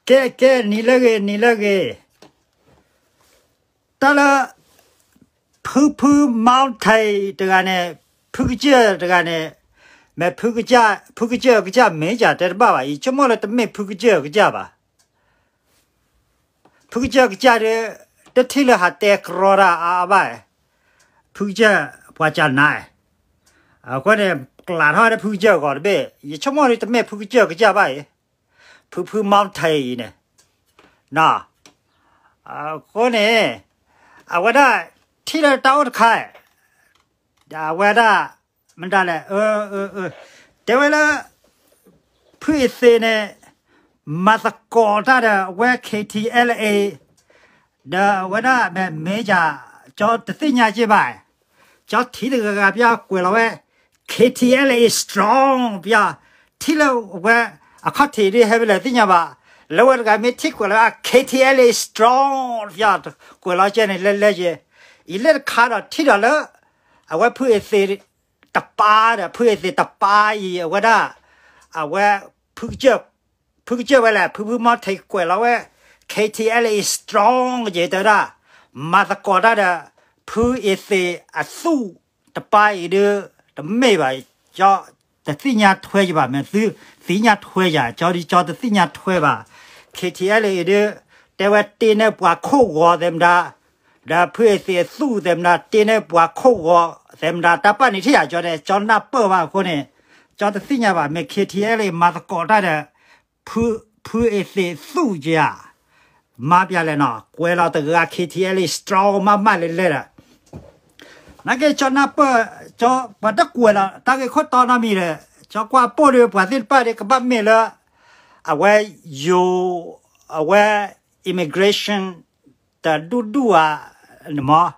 ကဲကဲ နံၤလၢဂ့ၤ နံၤလၢဂ့ၤ, တၢ်လၢ ဖုဖု mountain တဂၤန့ၣ်, ဖုကစၢၢ်တဂၤန့ၣ်, မ့ၢ်ဖုကစၢၢ် ဖုကစၢၢ်ကစၢ်မ့ၢ်ကတဲတဘၣ်ဘၣ်, ယဆိကမိၣ်လၢတမ့ၢ်ဖုကစၢၢ်ကစၢ်ဘၣ်. ဖုကစၢၢ်ကစၢ်ဒီး တထံၣ်လၢဟးတဲကြီတၢ်အါအါဘၣ်, ဖုကစၢၢ်ပှၤကနါ, အဃိန့ၣ် ကျးထီၣ်ဒီးဖုကစၢၢ်ဂီၤတဘ့ၣ်, ယဆိကမိၣ်ဒီးတမ့ၢ်ဖုကစၢၢ်ကစၢ်ဘၣ်အံၤ, ဖုဖု mountain အံၤန့ၣ်, အဃိန့ၣ် အဝဲဒၣ် ထံၣ်လၢတၢ်အိၣ်တခါ အဝဲဒၣ် မတၤလဲၣ်, တဲဝဲလၢ ဖုအ့သ့န့ၣ် မၤသကိးတၢ်ဒီးအဝဲ K T L A ဒီးအဝဲဒၣ်မ့ၢ်မ့ၢ်ယၤ ကၠီတသ့ၣ်ညါက့ဘၣ်, ကၠီထံၣ်တဂၤဂၤပျၢ်ကွဲးလီၤဝဲ K T L A strong ပျၢ်, ထံၣ်လၢအဝဲ အခီၣ်ထံးဒ်ဟဲဖဲလဲၣ်သ့ၣ်ညါဘၣ်, လၢဝဲတဂၤမ့ၢ်ထံၣ်ကွဲးလီၤဝဲ K T L A strong ပျၢ်, ကွဲးလီၤကဲန့ၣ်လဲလဲက့, အံၤလၢတခါဒီးထံၣ်ဒီးလၢ အဝဲဖုအ့သ့ တပၢ်ဒီး ဖုအ့သ့ၣ်တပၢ်အံၤ အဝဲဒၣ် အဝဲ ဖုကစၢၢ် ဖုကစၢၢ်ဝဲလဲၣ် ဖုဖု mountain ကွဲးလီၤဝဲ K T L A strong က့ တဲဝဲဒၣ် မၤသကိးတၢ်ဒီး ဖုအ့သ့ၣ်အသူၣ်တပၢ်အံၤဒီး တမ့ၢ်ဘၣ်, ကၠီတသ့ၣ်ညါထွဲယဘၣ်, မ့ၢ်သုသ့ၣ်ညါထွဲယၤ, ကၠီဒ်ကၠီတသ့ၣ်ညါထွဲဘၣ်, K T L A အံၤဒီး တဲဝဲတ့န့ၢ်ပှၤခိၣ်ဂီၤသဲမတၤ ဒီးဖုအ့သ့ၣ်အသူၣ်သဲမတၤ တ့န့ၢ်ပှၤခိၣ်ဂီၤသဲမတၤ တၢ်ပာ်န့ၣ်ထံၣ်ယၤ ကၠီတဲ ကၠီနၢ်ပၢၢ်ဘၣ်အဃိန့ၣ်, ကၠီတသ့ၣ်ညါဘၣ် မ့ၢ် K T L A မၤသကိးတၢ်ဒီး ဖုအ့သ့ၣ်သူၣ်က့ဧါ, မၤပျၢ်လဲၣ်နီၤ ကွဲးလီၤတဂၤ K T L A strong မးမးလဲၣ်လဲၣ်ဒီး နာ်က့ ကၠီနၢ်ပၢၢ်, ကၠီပှၤတကွဲးလီၤ တၢ်ဂ့ၢ်ခိၣ်တီနီတမံၤဒီး ကၠီကွၢ်ပိၢ်ဒီး ပှၤသ့ၣ်တဖၣ်ဒီး ကဘၣ်မ့ၢ်လၢ အဝဲယိၤ, အဝဲ immigration တဒူၣ်ဒူၣ်ဧါ, န့ၣ်မး,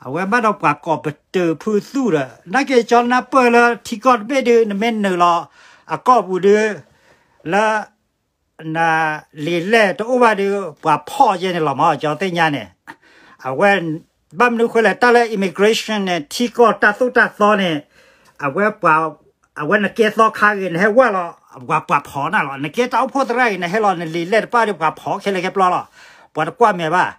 အဝဲဘၣ်ဒီးပှၤကိးပတုာ်ဖုသူၣ်ဒီး နာ်က့ ကၠီနၢ်ပၢၢ်လၢထံကီၢ်တဘ့ၣ်ဒီး နမ့ၢ်နုာ်လီၤအကီၢ်ပူၤဒီး လၢ နလံာ်လဲၢ်တအိၣ်ဘၣ်ဒီး ပှၤဖီၣ်ယဲန့ၣ်လီၤမး ကၠီသ့ၣ်ညါန့ၣ်, အဝဲ ဘၣ်မနုၤဃိလဲၣ် တၢ်လၢ immigration န့ၣ် ထံကီၢ်တၢ်သိၣ်တၢ်သီန့ၣ်, အဝဲ အဝဲနကဲသီခါဂ့ၤ နဟဲဝၢ်လီၤ ပှၤဖီၣ်နၤလီၤ, နကဲတၢ်အိၣ်ဖှိၣ်သရၣ်ဂ့ၤ နဟဲလီၤ နလံာ်လဲၢ်တပၣ်ဒီး ပှၤဖီၣ်ခဲလၢာ်ခဲဆ့လီၤ, ပှၤတကွၢ်မဲာ်ဘၣ်,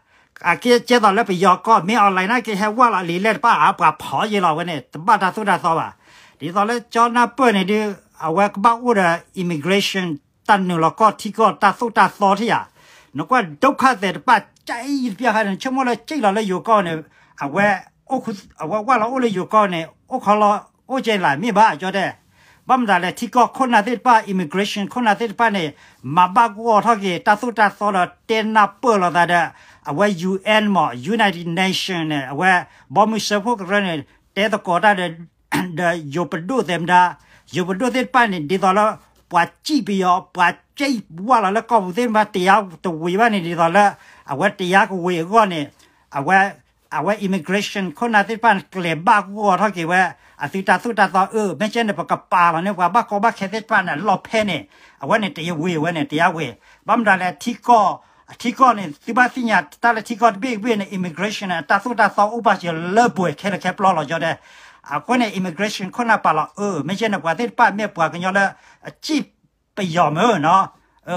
အကဲကဲသိးလၢပယီၤကီၢ် မ့ၢ် online နာ်က့ ဟဲဝၢ်လီၤ လံာ်လဲၢ်တပၣ် ပှၤဖီၣ်ယဲလီၤ အဝဲန့ၣ် တဘၣ်တၢ်သိၣ်တၢ်သီဘၣ်, ဒ်သိးလၢကၠီနၢ်ပၢၢ်န့ၣ်ဒီး အဝဲကဘၣ်အိၣ်ဒီး immigration တၢ်နုာ်လီၤကီၢ်ထံကီၢ်တၢ်သိၣ်တၢ်သီထံၣ်ယၤ, နကွၢ်ဒုက္ခသည်တပၣ် ကၠဲအံၤတပျၢ်ခါန့ၣ် ဆိကမိၣ်လၢကၠံၣ်လီၤလၢယိၤကီၢ်န့ၣ်, အဝဲ အဝဲဝၢ်လီၤအိၣ်လၢယိၤကီၢ်န့ၣ် အိၣ်ခီလီၤ အိၣ်ကဲလၢမ့ၢ်ဘၣ် ကၠီတဲ, ဘၣ်မတၤလဲၣ် ထံကီၢ်ခိၣ်နၢ်သ့ၣ်တဖၣ် immigration ခိၣ်နၢ်သ့ၣ်တဖၣ်န့ၣ် မၤဘၣ်ကအိးထီၣ်က့ၤ တၢ်သိၣ်တၢ်သီဒီးတဲနၢ်ပၢၢ်လိာ်သးဒီး အဝဲ UN မး United Nation န့ၣ် အဝဲ ဘီမုၢ်စၢဖှိၣ်ကရၢန့ၣ် တဲသကိးတၢ်ဒီး ဒီးယိၤပဒိၣ်သ့ၣ်မတၤ, ယိၤပဒိၣ်သ့ၣ်တဖၣ်န့ၣ် ဒ်သိးလၢ ပှၤကၠံၣ်ပယီၤ ပှၤကၠံၣ်ဝၢ်လီၤလၢကီၢ်ပူၤသ့ၣ်တဖၣ် တရားတဝံၤဘၣ်န့ၣ် ဒ်သိးလၢ အဝဲတရားကဝံၤအဂီၢ်န့ၣ် အဝဲ အဝဲ immigration ခိၣ်နၢ်သ့ၣ်တဖၣ်န့ၣ် ကျဲၤဘၣ်ဂီၢ်ထီၣ်က့ၤဝဲ အသုတၢ်သိၣ်တၢ်သီအၢ မ့ၢ်ကဲန့ၣ် ပကပာ်လီၤန့ၢ်ပှၤဘၣ်ကီဘၣ်ခဲသ့ၣ်တဖၣ်န့ၣ် လီၢ်ဖဲန့ၣ် အဝဲန့ၣ် တရားဝင် ဝဲန့ၣ် တရားဝင်, ဘၣ်မတၤလဲၣ် ထံကီၢ် ထံကီၢ်န့ၣ် သုဘၣ်သ့ၣ်ညါ တၢ်လၢထံကီၢ်တဘ့ၣ်တဘ့ၣ်န့ၣ် immigration န့ၣ် တၢ်သိၣ်တၢ်သီအိၣ်ဘၣ်စၢၤလၢပှဲၤခဲလၢာ်ခဲဆ့လီၤ ကၠီတဲ, အဃိန့ၣ် immigration ခိၣ်နၢ်ပာ်လီၤအၢ မ့ၢ်ကဲန့ၣ် ပှၤသ့ၣ်တဖၣ်မ့ၢ်ပှၤကညီလၢ အကၠံၣ်ပယီၤမ့ၢ်နီၤ,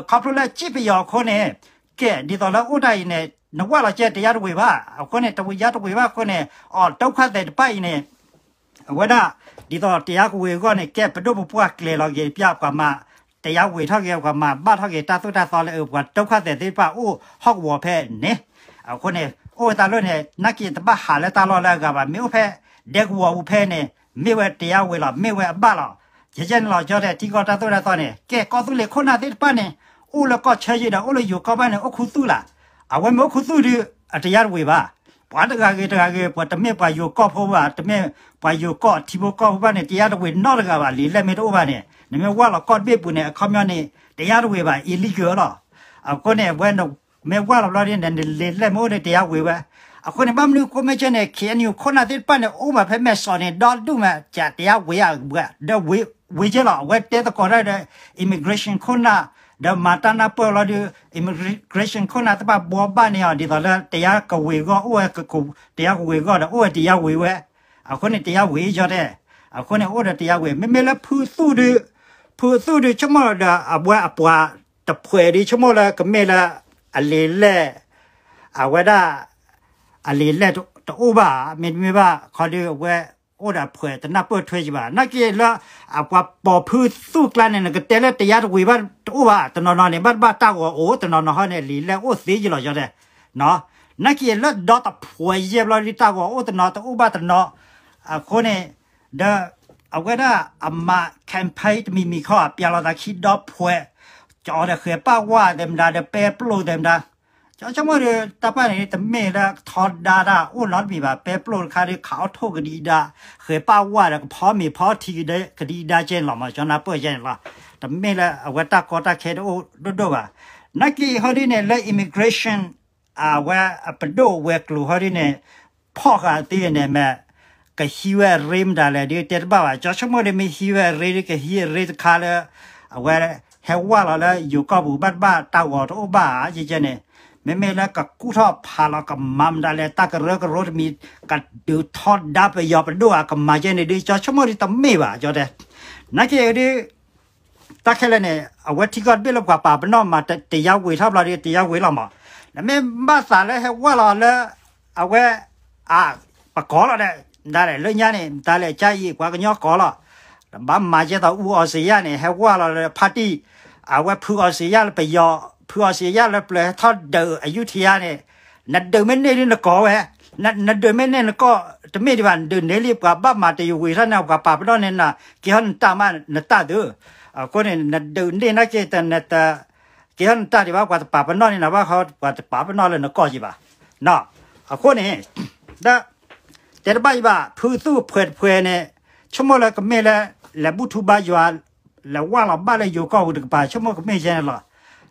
ခီဖျိလၢကၠံၣ်ပယီၤအဃိန့ၣ် ကဲ ဒ်သိးလၢအိၣ်တၢ်အံၤန့ၣ် နဝၢ်လီၤကဲ တရားဝင် ဘၣ်, အဃိန့ၣ် တရားဝင် တရားဝင် ဘၣ်အဃိန့ၣ် အီၤ ဒုက္ခသည်တဖၣ်အံၤန့ၣ် အဝဲဒၣ် ဒ်သိး တရားဝင် အဂီၢ်န့ၣ် ကဲပဒိၣ်ပပှၢ်ကျဲၤလီၤက့ၤ ပျၢ်ပှၤမၤ တရားဝင် ထီၣ်က့ၤ ပှၤမၤဘၣ်ထီၣ်က့ၤ တၢ်သိၣ်တၢ်သီလၢ ပှၤဒုက္ခသည်သ့ၣ်တဖၣ်အိၣ်ဟီၣ်ကဝီၤဖဲန့ၣ်, အဃိန့ၣ် အိၣ်ဝဲတၢ်လီၢ်န့ၣ် နာ်က့တဘၣ်ဟးလၢတၢ်လီၢ်လၢအဂၤဘၣ် မ့ၢ်အိၣ်ဖဲ ဒဲကဝီၤပူၤဖဲန့ၣ် မ့ၢ်ဝဲ တရားဝင် လီၤ မ့ၢ်ဝဲအဘၣ်လီၤ, ယဲယဲန့ၣ်လီၤ ကၠီတဲ ထံကီၢ်တၢ်သိၣ်တၢ်သီန့ၣ် ကဲ ကီၢ်သူလ့ၤခိၣ်နၢ်သ့ၣ်တဖၣ်န့ၣ် အိၣ်လၢကီၢ်ဆၢယံၤဒီး အိၣ်လၢယိၤကီၢ်ဘၣ်န့ၣ် အိၣ်ခူသူၣ်လၢ်, အဝဲမ့ၢ်အိၣ်ခူသူၣ်ဒီး တရားဝင် ဘၣ်, ပှၤတဂၤဂ့ၤတဂၤဂ့ၤ ပှၤတမ့ၢ်ပှၤယိၤကီၢ်ဖိဘၣ် တမ့ၢ်ပှၤယိၤကီၢ်ထံဖိကီၢ်ဖိဘၣ်န့ၣ် တရားဝင် နီတဂၤဘၣ် လံာ်လဲၢ်မ့ၢ်တအိၣ်ဘၣ်န့ၣ် နမ့ၢ်ဝၢ်လီၤကီၢ်တဘ့ၣ်ပူၤန့ၣ် အခီပညီန့ၣ် တရားဝင် ဘၣ် illegal လီၤ, အဃိန့ၣ် အဝဲ မ့ၢ်ဝၢ်လီၤဘျီဒ်န့ၣ် နလံာ်လဲၢ်မ့ၢ်အိၣ်ဒီး တရားဝင် ဝဲ, အဃိန့ၣ် ဘၣ်မနုၤအဃိမ့ၢ်ကဲန့ၣ် KNU ခိၣ်နၢ်သ့ၣ်တဖၣ်န့ၣ် အိၣ်ဘၣ်ဖဲမဲၢ်စီးန့ၣ် ဒီဒူၣ်မး တရားဝင် ဧါ ဒီး ဝင် ကဲလီၤ အဝဲတဲသကိးတၢ်ဒီး immigration ခိၣ်နၢ် ဒီးမၤတၢ်နၢ်ပၢၢ်လီၤဒီး immigration ခိၣ်နၢ်သ့ၣ်တဖၣ်ဘှီဘၣ်န့ၢ်အီၤ ဒ်သိးလၢ တရားဝင် အဂီၢ် အိၣ်ဝဲ တရားဝင် အဂီၢ်ဒီး အိၣ်ဝဲ တရားဝင် ဝဲ, အဃိန့ၣ် တရားဝင် ကၠီတဲ, အဃိန့ၣ် အိၣ်ဒီး တရားဝင် မ့မ့ၢ်လၢဖုသူၣ်ဒီး ဖုသူၣ်ဒီး ဆိကမိၣ်ဒီး အဝဲအပှၤ တဖှဲးဒ်ဆိကမိၣ်လၢကမ့ၢ်လၢ အလံာ်လဲၢ် အဝဲဒၣ် အလံာ်လဲၢ်တအိၣ်ဘၣ် မ့တမ့ၢ်ဘၣ်ခီဒုး အဝဲအိၣ်ဒီးဖှဲးတနၢ်ပၢၢ်ထွဲယံၤဘၣ်. နာ်က့လၢ အပှၤပိာ်ဖုသူၣ်ကျါန့ၣ် နကတဲလၢတယါတဝံၤဘၣ်တအိၣ်ဘၣ် တနီၤနီၤန့ၣ် ဘၣ်တဘၣ်တၢ်ဂီၤအိၣ် တနီၤနီၤဟီန့ၣ် လံာ်လဲၢ်အိၣ်သ့ယံၤလီၤ ကၠီတဲ နာ်က့လၢဒီတဖှဲးယဲၢ်ဘျီဒ်တၢ်ဂီၤအိၣ်တနီၤတအိၣ်ဘၣ်တနီၤ အဃိန့ၣ် ဒီး အဝဲဒၣ်အမၤ campaign တမံၤမံၤခီ ပျဲလီၤသးခံဒီဖှဲး ကၠီဒီးဃဲၤပၣ်ဝါသဲးမတၤ ဒီးပဲပျိၢ်သဲးမတၤ ကၠီဆိကမိၣ်ဒီး တၢ်ပာ်န့ၣ် တမ့ၢ်လၢကထီဒါတၢ်အိၣ်နီတမံၤဘၣ် ပဲပျိၢ်တခါဒီး ခးအီၣ်ထိၣ်ကဒံကဒါ ဃဲၤပၣ်ဝါဒီး ကဖီမ့ၤဖီထံကဒံကဒါကဲန့ၣ်လီၤ မ့ၢ်ကၠီနၢ်ပၢၢ်ကဲန့ၣ်လီၤ. တမ့ၢ်လၢအဝဲတၢ်ကီတၢ်ခဲတအိၣ်ဒိၣ်ဒိၣ်ဘၣ်. နာ်က့ဟီဒ်န့ၣ် လၢ immigration အဝဲအပဒိၣ်ဝဲၤကျိၤဟီဒ်န့ၣ် ဖီၣ်ဃာ်သ့န့ၣ်မ့ၢ် ကဟံးဝဲအရ့မတၤလဲၣ်ဒ်တဲတဘၣ်ဘၣ်. ကၠီဆိကမိၣ်ဒီး မ့ၢ်ဟံးဝဲအရ့ဒ် ကဟံးအရ့တခါလၢ အဝဲဟဲဝဲလီၤလၢယိၤကီၢ်ပူၤ ဘၣ်တဘၣ်တၢ်ဂီၤတအိၣ်ဘၣ်ဧါ ကဲကဲန့ၣ် မ့မ့ၢ်လၢကကူၣ်ထီၣ်ဖးလီၤ ကမၤမတၤလဲၣ် တၢ်ကရၢကရိတမံၤ ကဒုးထီဒါပယီၤပဒိၣ်ဧါ ကမၤကဲန့ၣ်ဒ် ကၠီဆိကမိၣ်ဒ်တမ့ၢ်ဘၣ် ကၠီတဲ နာ်က့ဒ် တၢ်ခဲလၢာ်န့ၣ် အဝဲထံကီၢ်တဘ့ၣ်လၢပှၤပာ်ပနီၣ်မၤတယါဝံၤထီၣ်ဘျီဒီး တယါဝံၤလီၤမး. နမ့ၢ်ဘၣ်သးလၢဟဲဝဲလီၤလၢ အဝဲ အ ပကိးလီၤဒီး မတၤလဲၣ် လၢညါန့ၣ် မတၤလဲၣ် ကၠါအံၤ ပှၤကညီကိးလီၤ. ဘၣ်မၤကဲသိး အူအီစံယါန့ၣ် ဟဲဝဲလီၤလၢဖါတံၢ် အဝဲဖုအီစံယါလၢပယီၤ ဖုအီစံယါလၢပျၢၤဟဲထီၣ်ဒုးအယူထယါန့ၣ် နဒုးမ့ၢ်န့ၢ်ဒ်နကိးဝဲ နဒုးမ့ၢ်န့ၢ်နကိး တမ့ၢ်ဒံးဘၣ် နဒုးန့ၢ်လံ ပှၤဘၣ်မၤတယါဝံၤထီၣ်န့ၣ် ပှၤပာ်ပနီၣ်န့ၢ်နၤ ကဲထီၣ်နတၢ်မး နတၢ်သု အဃိန့ၣ် နဒုးန့ၢ်နာ်က့ တနတ ကဲထီၣ်နတၢ်ဒံးဘၣ် ပှၤတပာ်ပနီၣ်န့ၢ်နၤဘၣ်ဃီ ပှၤတပာ်ပနီၣ်လၢနကိးက့ၤဘၣ်. အဃိန့ၣ် ဒီး တဲတဘၣ်ယံၤဘၣ် ဖုသူၣ်ဖှဲးတဖှဲးန့ၣ် ဆိကမိၣ်လၢကမ့ၢ်လၢ လဲၤဘူၣ်ထူဘါယွၤ လဲၤဝဲလီၤဘၣ်လၢယိၤကီၢ်ပူၤတကပၤ ဆိကမိၣ်ကမ့ၢ်ယဲန့ၣ်လီၤ.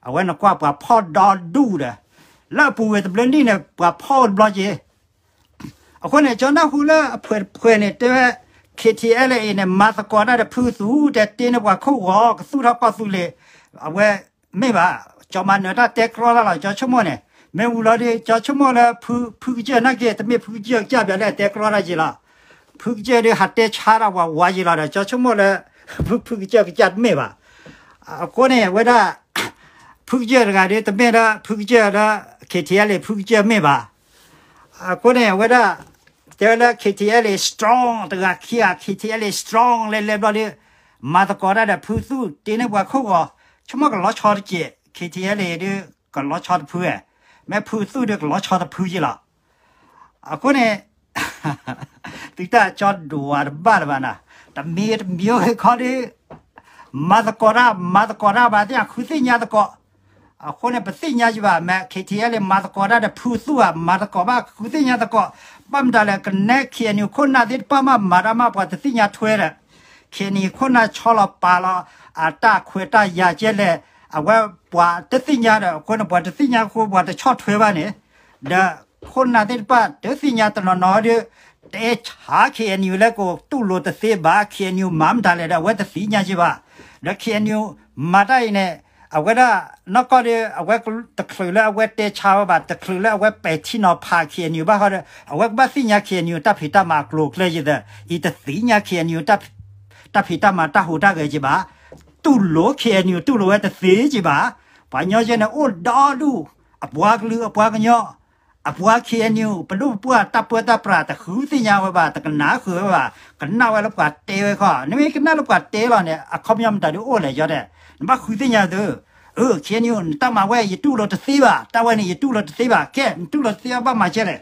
အဝဲနကွၢ်ပှၤဖီၣ်ဒီဒူၣ်ဒီး လၢအပူၤဝဲတဘျၢနံၣ်န့ၣ် ပှၤဖီၣ်တဘျီက့ၤ အဃိန့ၣ် ကၠီနၢ်ဟူလၢအဖှဲးတဖှဲးန့ၣ် တဲဝဲ K T L A န့ၣ် မၤသကိးတၢ်ဒီးဖုသူၣ် တဲတ့န့ၢ်ပှၤခိၣ်ဂီၤ ကသူၣ်ထီၣ်ကီၢ်သူလ့ၤ အဝဲ မ့ၢ်ဘၣ် ကၠီမၤနၢၤတၢ်တဲကြီတၢ်လီၤ ကၠီဆိကမိၣ်န့ၣ် မ့ၢ်ဝံၤလီၤဒီး ကၠီဆိကမိၣ်လၢ ဖုကစၢၢ်နာ်က့ တမ့ၢ်ဖုကစၢၢ်ကစၢ်ပၠးလၢအတဲကြီတၢ်က့ၤလီၤ. ဖုကစၢၢ်ဒီးဟးတဲဆါတၢ်ဝးဝးက့ၤလီၤဒီး ကၠီဆိကမိၣ်လၢ ဖုကစၢၢ်ကစၢ်တမ့ၢ်ဘၣ်. အဃိန့ၣ် အဝဲဒၣ် ဖုကစၢၢ်တဂၤဒီး တမ့ၢ်လၢဖုကစၢၢ်လၢ K T L A ဖုကစၢၢ်မ့ၢ်ဘၣ်. အဃိန့ၣ် အဝဲဒၣ် တဲဝဲလၢ K T L A strong တဂၤခံဂၤ K T L A strong လဲၤလဲၤဘျီဒီး မၤသကိးတၢ်ဒီးဖုသူၣ်တ့န့ၢ်ပှၤခိၣ်ဂီၤ ဆိကမိၣ်ကလီၤဆီတက့ၢ် K T L A ဒီး ကလီၤဆီတဖုဝဲ မ့ၢ်ဖုသူၣ်ဒီးကလီၤဆီတဖုက့ၤလီၤ. အဃိန့ၣ် သုတၢ်ကၠီဒိးဝဲတဘၣ်လၢၤဘၣ်နၤ တမံၤတမံၤခီဒီး မၤသကိးတၢ် မၤသကိးတၢ်ဘၣ်သ့ၣ် ဃုသ့ၣ်ညါသကိး အဃိန့ၣ် ပသ့ၣ်ညါယံၤဘၣ် မ့ၢ် K T L A မၤသကိးတၢ်ဒီးဖုသူၣ်ဘၣ် မၤသကိးဘၣ် ဃုသ့ၣ်ညါသကိး ဘၣ်မတၤလဲၣ် ကနဲ K N U ခိၣ်နၢ်သ့ၣ်တဖၣ်မး မၤတၢ်မး ပှၤတသ့ၣ်ညါထွဲဒီး K N U ခိၣ်နၢ်ဆီလီၤပာ်လီၤ အတၢ်ခွဲးတၢ်ယာ်ကဲလဲၣ် အဝဲပှၤတသ့ၣ်ညါဒီး အဃိန့ၣ် ပှၤတသ့ၣ်ညါအဃိ ပှၤတဆီၣ်ထွဲဘၣ်န့ၣ် ဒီးခိၣ်နၢ်သ့ၣ်တဖၣ် တသ့ၣ်ညါတနီၤနီၤဒီး တဲဆါ K N U လၢကတူၢ်လိာ်တသ့ဘၣ် K N U မၤမတၤလဲၣ်ဒီး အဝဲတသ့ၣ်ညါက့ၤဘၣ် ဒီး K N U မၤတၢ်အံၤန့ၣ် အဝဲဒၣ် နီၢ်ကီၢ်ဒီး အဝဲတချုးလၢအဝဲတဲဆါဝဲဘၣ် တချုးလၢအဝဲပဲာ်ထံနီၤဖး K N U ဘၣ်ဃီဒီး အဝဲကဘၣ်သ့ၣ်ညါ K N U တၢ်ဖံးတၢ်မၤအကျိၤအကျဲယသး အံၤတသ့ၣ်ညါ K N U တၢ်ဖံးတၢ်မၤတၢ်ဟူးတၢ်ဂဲၤက့ၤဘၣ် တူၢ်လိာ် K N U တူၢ်လိာ်ဝဲတသ့က့ၤဘၣ် ပှၤကညီယဲန့ၣ် အိၣ်ဒီဒူၣ် အပှၤကလုာ်အပှၤကညီ အပှၤ K N U ပဒိၣ်ပပှၢ်တၢ်ပၢတၢ်ပြး တဃုသ့ၣ်ညါဝဲဘၣ် တကနၣ်ဃုာ်ဝဲဘၣ် ကနၣ်ဝဲလၢပှၤတဲဝဲခီ နမ့ၢ်ကနၣ်လၢပှၤတဲလီၤန့ၣ် အခီပညီမတၤဒုးအိၣ်လဲၣ် ယီၤဒဲး နဘၣ်ဃုသ့ၣ်ညါသု အၢ K N U နတၢ်မၤဝဲ ယတူၢ်လိာ်တသ့ဘၣ် တၢ်ဝဲန့ၣ် ယတူၢ်လိာ်တသ့ဘၣ် ကဲ နတူၢ်လိာ်တသ့ဘၣ် ဘၣ်မၤကဲလဲၣ်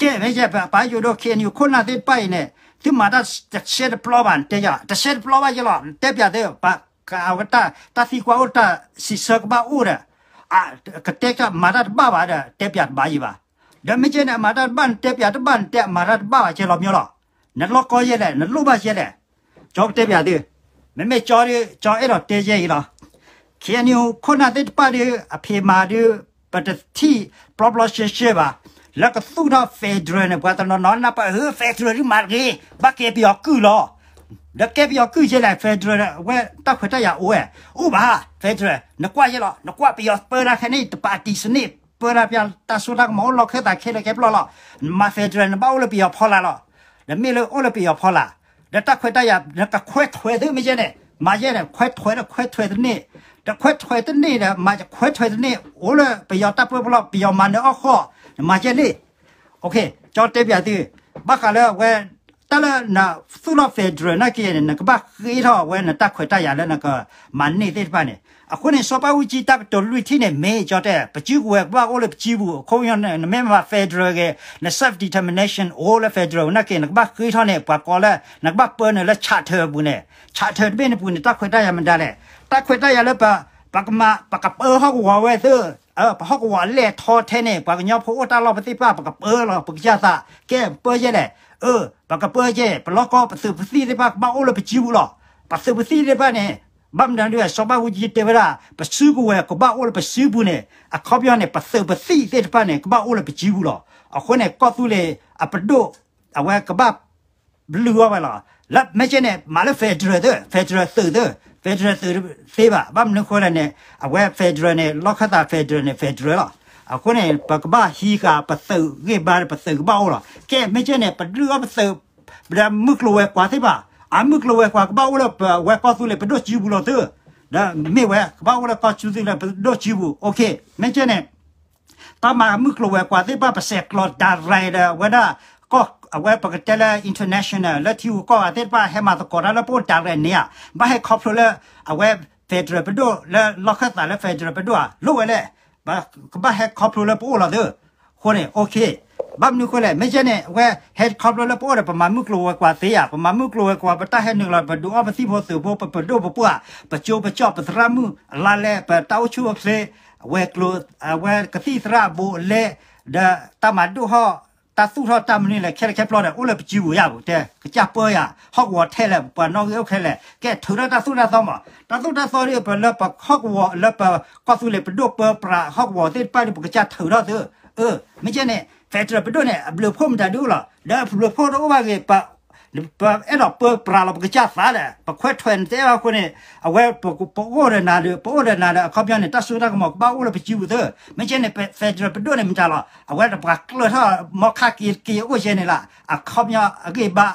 ကဲ မ့ၢ်ကဲ ပပာ်ယိၤဒိၣ် K N U ခိၣ်နၢ်သ့ၣ်တဖၣ်အံၤန့ၣ် သုမၤတၢ်တဆဲတပျီဘၣ် နတဲယၤ တဆဲတပျီဘၣ်ယဲလီၤ နတဲပၠးသု ပှၤ အဝဲတၢ်သံကွၢ်အိၣ်တၢ်စံးဆၢကဘၣ်အိၣ်ဒီး ကတဲမၤတၢ်တဘၣ်ဘၣ်ဒီး တဲပၠးတဘၣ်ယံၤဘၣ် ဒီးမ့ၢ်ကဲန့ၣ် အမၤတၢ်တဘၣ် နတဲပၠးတဘၣ် နတဲအမၤတၢ်တဘၣ်ဘၣ်ကဲလီၤမ့ၢ်လီၤ နလီၢ်ကီယဲလဲၣ် နလိၣ်ဘၣ်ယဲလဲၣ် ကၠီကတဲပၠးသု မ့မ့ၢ်ကၠီဒီး ကၠီအဲၣ်ဒိးတဲယဲအံၤလီၤ K N U ခိၣ်နၢ်သ့ၣ်တဖၣ်ဒီး အဖံးမၤဒီး ပတထံၣ်ပျီပျီရှဲရှဲဘၣ် လၢကသူၣ်ထီၣ် federal န့ၣ် ပှၤတနီၤနီၤနၢ်ပၢၢ် federal ဒုးမၤတဂ့ၤ ဘၣ်ကဲပယီၤကုၢ်လီၤ ဒီးကဲပယီၤကုၢ်ယဲလဲၣ် federal အဝဲတၢ်ခွဲးတၢ်ယာ်အိၣ်ဝဲ အိၣ်ဘၣ် federal နကွၢ်ယဲလီၤ နကွၢ်ပယီၤပၢတၢ်ခဲန့ၣ် တပာ်တံၢ်စနစ် ပၢတၢ်ပယီၤတၢ်စိတၢ်ကမီၤအိၣ်လီၢ်ခၢၣ်သးခဲလၢာ်ခဲပျီလီၤ နမၤ federal နဘၣ်အိၣ်လၢပယီၤဖီလာ်လီၤ ဒီးမ့ၢ်လၢအိၣ်လၢပယီၤဖီလာ် ဒီးတၢ်ခွဲးတၢ်ယာ် နကခွဲးထွဲးသုမ့ၢ်ယဲန့ၣ် မၤယဲန့ၣ် ခွဲးထွဲးဒီးခွဲးထွဲးတန့ၢ် တခွဲးထွဲးတန့ၢ်ဒီး မၤခွဲးထွဲးတန့ၢ် အိၣ်လၢပယီၤတၢ်ပၢပလီၢ် ပယီၤမၤနၢၤအီၣ်ဃီၣ် နမၤကဲလံ. ကၠီတဲပၠးသု ဘၣ်ဃးလၢအဝဲ တၢ်လၢနသူၣ်ထီၣ် federal နာ်က့န့ၣ် နကဘၣ်ဃ့ထီၣ်ဝဲနတၢ်ခွဲးတၢ်ယာ်လၢနကမၤန့ၢ်သ့ၣ်တဖၣ်န့ၣ်. အဃိန့ၣ် စီၤဘးအူကၠံတၢ်ကတိၤလွံၢ်ထံၣ်န့ၣ် မ့ၢ်ကၠီတဲ ပစုကဝဲၤကဘၣ်အိၣ်လၢပစုပူၤ အခိၣ်ညိၣ်န့ၣ် နမ့ၢ်မၤ federal ဂ့ၤ န self determination အိၣ်လၢ federal နာ်က့ နကဘၣ်ဃ့ထီၣ်န့ၣ် ပှၤကိးလၢ နကဘၣ်ပၢနုာ်လၢ charter ပူၤန့ၣ် charter တဘ့ၣ်န့ၣ်ပူၤန့ၣ် တၢ်ခွဲးတၢ်ယာ်မတၤလဲၣ်. တၢ်ခွဲးတၢ်ယာ်လၢပ ပကမၤ ပကပၢဟီၣ်ကဝီၤဝဲသ့ၣ် ပဟီၣ်ကဝီၤအလဲၢ်ထီထဲန့ၣ် ပှၤကညီဖိအိၣ်တၢ်လီၢ်ပသ့ၣ်တဖၣ် ပကပၢလီၤ ပကစၢ်သး ကဲပၢယဲလဲၣ်. အၢ ပကပၢယဲ ပလီၢ်ကီၢ်ပသုးပသံၣ်သ့ၣ်တဖၣ်ကဘၣ်အိၣ်လၢပစုပူၤလီၤ. ပသုးပသံၣ်သ့ၣ်တဖၣ်န့ၣ် ဘၣ်မနုၤဒ်စီၤဘးအူကၠံတဲဝဲဒၣ် ပစုကဝဲၤကဘၣ်အိၣ်လၢပစုပူၤန့ၣ် အခီပညီန့ၣ် ပသုးပသံၣ်သ့ၣ်တဖၣ်န့ၣ် ကဘၣ်အိၣ်လၢပစုပူၤလီၤ. အဃိန့ၣ် ကီၢ်သူလ့ၤအပဒိၣ် အဝဲကဘၣ် လုၢ်အီၣ်ဝဲလီၤ. လၢမ့ၢ်ကဲန့ၣ် မၤလၢ federal သ့ၣ် federal သုးသ့ၣ် federal သုးသ့ဘၣ်. ဘၣ်မနုၤဃိလဲၣ်န့ၣ် အဝဲ federal န့ၣ် လီၢ်ခၢၣ်သး federal န့ၣ် federal လီၤ. အဃိန့ၣ် ပကဘၣ်ဟံးဃာ်ပသုးဂ့ၢ်ဘါ ပသုးကဘၣ်အိၣ်လီၤ. ကဲ မ့ၢ်ကဲန့ၣ် ပလုၢ်အီၣ်ပသုး ဒီးမုၢ်ကျိၤဝဲၤကွာ်သ့ၣ်တဖၣ် အမုၢ်ကျိၤဝဲၤကွာ်ကဘၣ်အိၣ်လၢပဝဲကီၢ်သူလ့ၤပဒိၣ်စုပူၤလီၤသ့ၣ်. ဒီးမ့ၢ်ဝဲ ကဘၣ်အိၣ်လၢကီၢ်သူလ့ၤပဒိၣ်စုပူၤ okay မ့ၢ်ကဲန့ၣ် တၢ်မၤမုၢ်ကျိၤဝဲၤကွာ်သ့ၣ်တဖၣ် ပဆဲးကျိး direct ဒီး အဝဲဒၣ် ကီၢ် အဝဲပကတဲလၢ international လၢထံဂုၤကီၢ်ဂၤသ့ၣ်တဖၣ် ဟဲမၤသကိးတၢ်လၢပအိၣ် direct န့ၣ်ဧါ. ဘၣ်ဟဲခီဖျိလၢ အဝဲ federal ပဒိၣ်လၢလီၢ်ခၢၣ်သးလၢ federal ပဒိၣ်ဧါ လိၣ်ဝဲလဲၣ်. ကဘၣ်ဟဲခီဖျိလၢပအိၣ်လီၤသ့ၣ်. အဃိန့ၣ် okay ဘၣ်မနုၤဃိလဲၣ် မ့ၢ်ကဲန့ၣ် အဝဲဟဲခီဖျိလၢပအိၣ်ဒီး ပမၤမုၢ်ကျိၤဝဲၤကွာ်သ့ဧါ. ပမၤမုၢ်ကျိၤဝဲၤကွာ် ပတၢ်ဟဲနုာ်လီၤ ပဒုးအီၣ်ပသံၣ်ဖိသုးဖိ ပပဒိၣ်ပပှၢ် ပကၠိပကၠီၣ် ပသရၣ်မုၣ်အလါလဲ ပတၢ်အိၣ်ဆူၣ်အိၣ်ချ့ အဝဲၤကျိၤ အဝဲကသံၣ်သရၣ်အဘူးအလဲ ဒီးတၢ်မၤဒိၣ်ဟီၣ် တၢ်သူၣ်ထီၣ်တၢ်မနုၤလဲၣ် ခဲလၢာ်ခဲပျီဒီး အိၣ်လၢပစုပူၤယါပူၤ တဲ ကစၢ်ပၢယၤ ဟီၣ်ကဝီၤထဲလဲၣ် ပှၤနီၣ်ဂံၢ်အိၣ်ခဲလဲၣ် ကဲထုးထီၣ်တၢ်သိၣ်တၢ်သီမး တၢ်သိၣ်တၢ်သီဒီး ပလၢပဟီၣ်ကဝီၤ လၢပကီၢ်သူလ့ၤပဒိၣ်ပၢပြးဟီၣ်ကဝီၤသ့ၣ်တဖၣ်ဒီး ပကစၢ်ထုးထီၣ်သ့ၣ်. အၢ မ့ၢ်ကဲန့ၣ် federal ပဒိၣ်န့ၣ် အဘျုးဖှိၣ်မတၤဒုးအိၣ်လီၤ ဒီးအဘျုးဖှိၣ်တအိၣ်ဘၣ်ဂ့ၤ ပ ပအဲၣ်ဒိးပၢပြးလီၤ ပကစၢ်သးဒီး ပခွဲးထွဲးနတဲဘၣ်အဃိန့ၣ် အဝဲ ပအိၣ်ဒီးနၤဒီး ပအိၣ်ဒီးနၤဒီး အခီပညီန့ၣ် တၢ်စိတၢ်ကမီၤကဘၣ်အိၣ်လၢပစုပူၤသ့ၣ်. မ့ၢ်ကဲန့ၣ် federal ပဒိၣ်န့ၣ်မတၤလီၤ အဝဲတပှၤကျၢၢ်ထီၣ် မီခါက့ၤက့ၤအိၣ်ယဲန့ၣ်လီၤ. အခီပညီအဂ့ၢ်ဘါ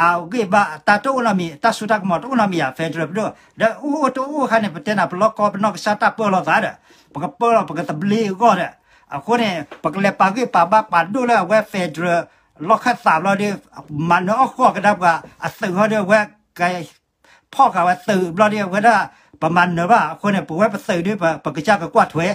အဂ့ၢ်ဘါ တၢ်တအိၣ်နီတမံၤ တၢ်စိတၢ်ကမီၤတအိၣ်နီတမံၤဧါ federal ပဒိၣ် ဒီးအိၣ်အိၣ်တအိၣ်အခါန့ၣ် ပတဲနၤ ပလီၢ်ကီၢ်ပနီၢ်ကစၢ်တၢ်ပၢလီၤသးဒီး ပကပၢလီၤ ပကသဘျ့အဂီၢ်ဒီး အဃိန့ၣ် ပကလဲၤပာ်ဂ့ၢ်ပာ်ဘါပာ်ဒိၣ်လၢအဝဲ federal လီၢ်ခၢၣ်သးဘျီဒီး မၤနၢၤအီၣ်ဃီၣ်ကဒါပှၤအသုးဟီဒီး အဝဲက ဖီၣ်ဃာ်ဝဲသုးဘျီဒီး အဝဲဒၣ် ပမၤနၢၤဘၣ် အဃိန့ၣ် ပဝဲပသုးဒီး ပကစၢ်ကကွၢ်ထွဲ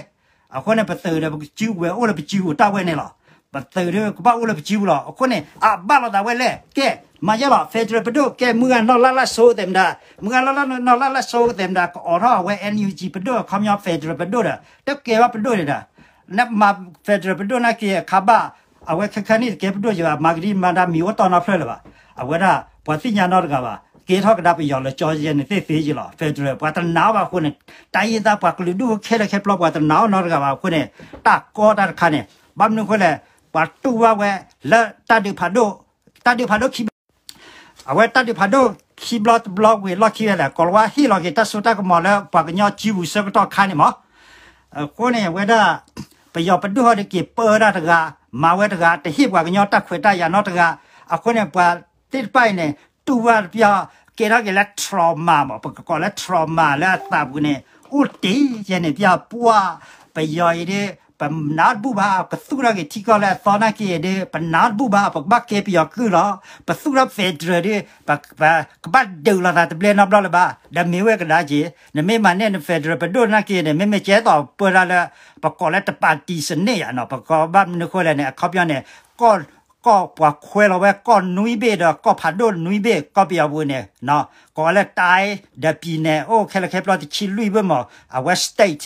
အဃိန့ၣ် ပသုးဒီး ပစုကဝဲၤအိၣ်လၢပစုပူၤတၢ်ဝဲန့ၣ်လီၤ. ပသုးဒီး ကဘၣ်အိၣ်လၢပစုပူၤလီၤ. အဃိန့ၣ် အဘၣ်လိာ်သးဝဲလဲၣ် ကဲ မၤယဲလီၤ federal ပဒိၣ် ကဲမုၢ်ဂၤနီၢ်လါလၢစိၤသဲးမတၤ မုၢ်ဂၤနီၢ်လါလၢစိၤသဲးမတၤ ကအီၣ်ထီၣ်အဝဲ NUG ပဒိၣ် အခီပညီ federal ပဒိၣ်ဒီး တကဲဘၣ်ပဒိၣ်န့ၣ်ဒီး နမၤ federal ပဒိၣ်နာ်က့အခါဘၣ် အဝဲခဲခါန့ၣ်တကဲပဒိၣ်ယဘၣ် မၤကဒံမၤဒါမံၤအိၣ်တီၢ်နီဖျၢၣ်လၢၤဘၣ်. အဝဲဒၣ် ပှၤသ့ၣ်ညါနီတဂၤဘၣ် ကဲထီၣ်ကဒါပယီၤလၢကၠီယဲန့ၣ်သ့ၣ်သ့ယလီၤ federal ပှၤတနာ်အီၤဘၣ်အဃိန့ၣ် တၢ်ယံသးပှၤကလုာ်ဒူၣ်ခဲလၢာ်ခဲပျီပှၤတနာ်အီၤနီတဂၤဘၣ်အဃိန့ၣ် တၢ်ကီတၢ်တခါန့ၣ် ဘၣ်မနုၤအဃိလဲၣ် ပှၤတူၢ်ဘၣ်ဝဲလၢတၢ်ဒုးဖးဒိၣ် တၢ်ဒုးဖးဒိၣ်ခံဘျီ အဝဲတၢ်ဒုးဖးဒိၣ်ခံဘျီတဘျီဝံၤလီၢ်ခံဝဲလဲၣ် ကိးလီၤဝဲဟ့ၣ်လီၤက့ၤတၢ်စိတၢ်ကမီၤလၢပှၤကညီစုပူၤဆၢကတီၢ်ခါန့ၣ်မး အဃိန့ၣ် အဝဲဒၣ် ပယီၤပဒိၣ်ဟီဒီးက့ၤပၢဝဲဒၣ်တဂၤ မၤဝဲတဂၤ တဟ့ၣ်ပှၤကညီတၢ်ခွဲးတၢ်ယာ်နီတဂၤ အဃိန့ၣ် ပှၤသ့ၣ်တဖၣ်အံၤန့ၣ် တူၢ်ဘၣ်ပယီၤ ကဲထီၣ်က့ၤလၢ trauma မး ပကကိးလၢ trauma လၢအသးပူၤန့ၣ် အိၣ်တ့ၢ်ယဲန့ၣ် ပယီၤပှၢ် ပယီၤအံၤဒီး ပနာ်တဘူၣ်ဘၣ် ကသူၣ်ထီၣ်က့ၤထံကီၢ်လၢအသီနာ်က့ဒီး ပနာ်တဘူၣ်ဘၣ် ပကဘၣ်ကဲပယီၤကုၢ်လီၤ ပသူၣ်ထီၣ် federal ဒီး ပကဘၣ်ဒုးလိာ်သးတဘျဲနီတဘျီလၢၤဘၣ် ဒီးမ့ၢ်ဝဲကဒါက့ၤ နမ့ၢ်မၤန့ၢ်န federal ပဒိၣ်နာ်က့န့ၣ် မ့မ့ၢ်ကဲသိးပၢဒၣ်လၢ ပကိးလၢတပၣ်တံၣ်စနစ်ယါနီၤ ပကိးဘၣ်မနုၤဃိလဲၣ်န့ၣ် အခီပညီန့ၣ် ကီၢ်ပှၤခွဲလီၤဝဲကီၢ်နွံဘ့ၣ်ဒီး ကီၢ်ဖးဒိၣ်နွံဘ့ၣ် ကီၢ်ပယီၤပူၤန့ၣ် ကိးဝဲလၢ တိုင်း ဒီး ပြည်နယ် အိၣ်ခဲလၢာ်ခဲပျီတဆံလွံၢ်ဘ့ၣ်မး အဝဲ state